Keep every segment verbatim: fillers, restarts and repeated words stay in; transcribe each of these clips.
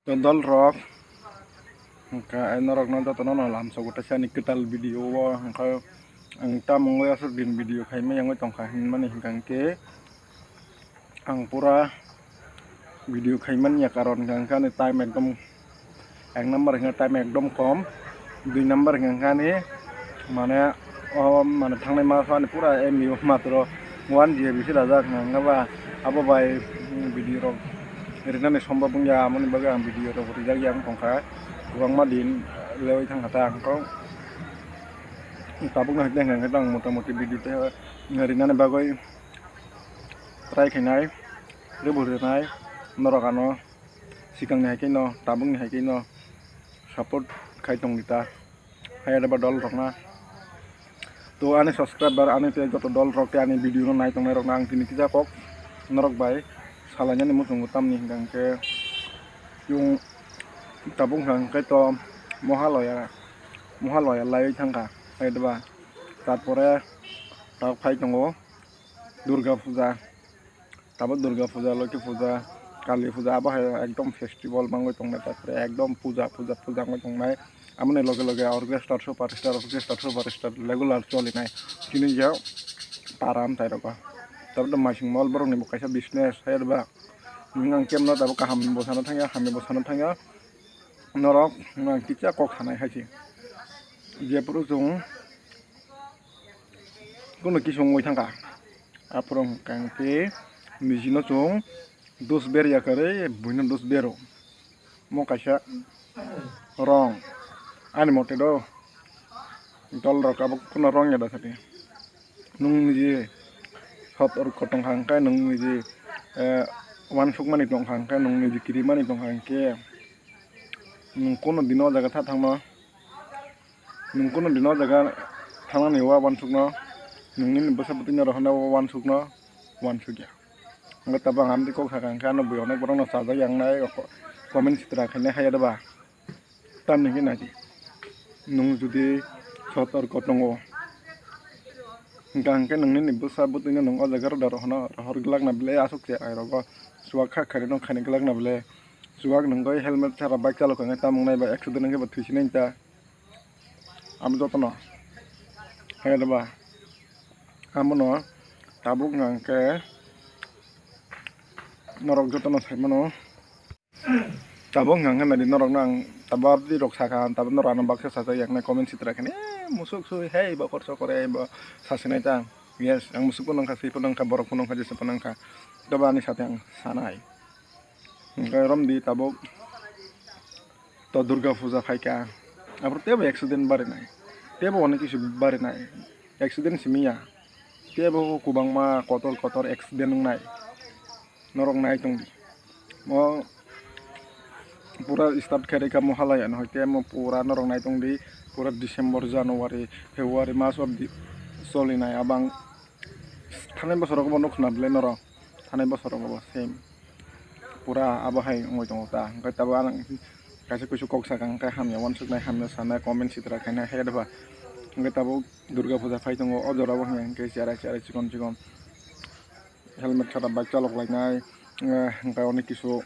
Dol rok, hwnkhe norokno jotono no lamsogo teisa ni kwtal video o, hwnkhe ang tamungwi aswk din video khaimani wngwi tongkha hinmani hwnkha hwnkhe ang pura video khaimani ya, karon hwnkha hwnkhe ani time ekdom, ek number hwnkhe time ekdom kom, dui number hwnkha hwnkhe ani mane o mane thangnai maso ani pura M B o matro one G B se rajak hwnkha hwnkhe ba abo bai video rok rinani sombab wngya, amoni bagwi ang video rok rijak ya wng tongkha kwbangma din lewi thangkha ta ang kok tabuk no hwnkhe hwnkhe ang motamoti video te rinani bagwi try khainai, rwbo rwnai, norok ano sikangni hai khe no, tabukni hai khe no support khai tongdi ta, hai adaba dol rok na. To ani subscriber, ani tei joto dol rok tei ani video no nai tongnai rok no ang tini kisa kok norok bai salainani muchungo, tamni hwnkha hwnkhe yung tabuk hwnkha hwnkhe to Mohaloya, Mohaloya laiwi thangkha, hai adaba. Tarpore tabuk phai tongo Durga Puja. Tabuk Durga Puja, Loki Puja, Kali Puja, abo hai ekdom festival mangwi tongnai, tarpore ekdom puja, puja, puja wngwi tongnai. Amoni loge loge orchestra, super star, orchestra, super star regular cholinai. Chini je para amchai rogo. Tabuk to maising mol borokni bo kaisa business, hai ba. Nwng ang kemno tabuk kaham bo sana thangya, hamya bo sana thangya. Norok nwng ang kisa kok sanai hai se. Jephuru chwng kunu kisa wngwi thangkha. Aphuru hwnkha hwnkhe nijino chwng dos berya kwrwi buino dos bero. Mo kaisa wrong. Ani mote do dol rok abo kunu wrong ya da sadi. Nwng niji sot orko tongkha hwnkhe, nwng niji, eh, uansukmani tongkha hwnkhe, nwng niji kirimani tongkha hwnkhe, nwng kunu dino o jaga tha thangno. Nwng kunu dino o jaga thangnani o uansukno, nwng nini bwsa bwtwino rohornai o uansukno uansukya. Hwnkhe tabuk ang amtwi kok sakha hwnkhe ano bui onek borokno chajak ya wngnai, comment sitra khainai haiya doba. Tamni hwnkhe naidi, nwng jodi sot orko tongo, hwnkha hwnkhe nwng nini bwsa bwtwino nwng o jaga roda rohorna rohor glak na bwle, aswk se ai rogo chuwak kha khairokno khaina glak na bwle, chuwak nwng bai helmet sara bike chalok kha hwnkhe tamung nai ba accident wngkhe ba thwi sinai ta. Amo jotono hai ba, amono tabuk hwnkha hwnkhe norok jotono sai mano. Tabuk hwnkha hwnkhe naidi norokno ang tabuk aboni rok sakha, tabuk norok ano baksa sajak yaknai comment sitra khe, "Eh, musuk sui, hei, bokhor sokor, eh, bo," sasinai ta. Yes, ang musuk phano wngkha, sui phano wngkha, borok phano wngkha, jesa phano wngkha. Tebo ani sate ang sanai. Hwnkhe romdi tabuk to Durga Puja phaikha. Aphuru tebo accident barinai. Tebo onek kisu barinai. Accident simi ya. Tebo kwbangma kotor kotor accident wngnai. Norok nai tongdi. Mo pura start khe rikha Mohalaya no, hoite mo pura norok nai tongdi. Pura December, January, February, March of the solinai abang. Thanai bosorogo bo nukho na bwle norok. Thanai bosorogo bo same. Pura abo hai wngwi tongo ta. Hwnkhe tabuk ang kaisa kuisu kok sakha, hwnkhe hamya uansuknai, hamya sanai, comment sitra khainai, hai ba. Hwnkhe tabuk Durga Puja phai tongo, o jorao hwnkhe cherai cherai chikon chikon helmet khata bike chalok lainai, eh, hwnkhe onek kisu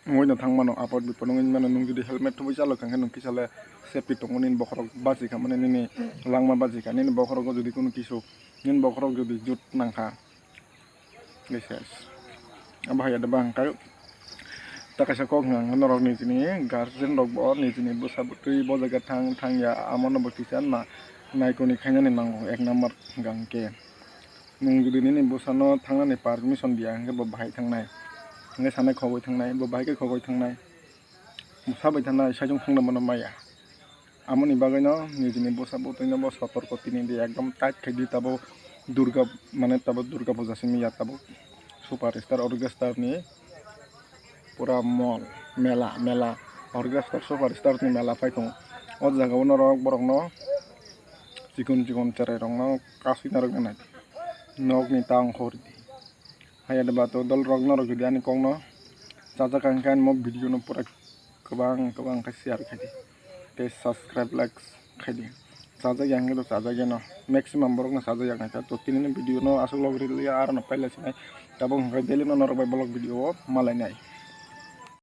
wngwi no thang mano, apot bipot wngwi mano. Nwng jodi helmet thubui chalok kha hwnkhe nwng kisa le safety tongo, nini bokhorok bachikha mani, nini langma bachikha, nini bokhorogo jodi kunu kisu, nini bokhorok jodi jut nangkha, Yes, yes. Abo hai da bang kai. Ta kaisa kok hwnkha hwnkhe norok nijini guardian rok bo nijini bwsa bwtwi bo jaga thang thang ya, amo no bo kisa na naikoni khainani nango, ek number hwnkha hwnkhe. Nwng jodi nini bwsano thangnani permission diya hwnkhe bo bahai thangnai. Hwnkhe sanai khogwi thangnai, bo bahai khe khogwi thangnai. Sabai thangnai, saichung thangna mano maya. Amoni bagwino nijini bwsa bwtwino bo sotorko tini di, ekdom tight khai di, tabuk Durga, mane tabuk Durga Puja simi ya, tabuk super star orchestra ni pura mol, mela, mela, orchestra super star ni mela phai tongo. O jaga o norok borok no chikon chikon cherai rok no kasui narwk nai, nok ni ta ongkhor di. Haiya de ba to dol rok norok jodi ani kok no chajak ang khe ani mo video no pura kwbang kwbang khe share khai di tei subscribe, like khai di. Chajak yang khe to chajak ya no, maximum borok no chajak ya nai kha. To tini ni video no aswk log rwliya, aro no paila sinai. Tabuk hwnkhe daily no norok bai vlog video o malai nai.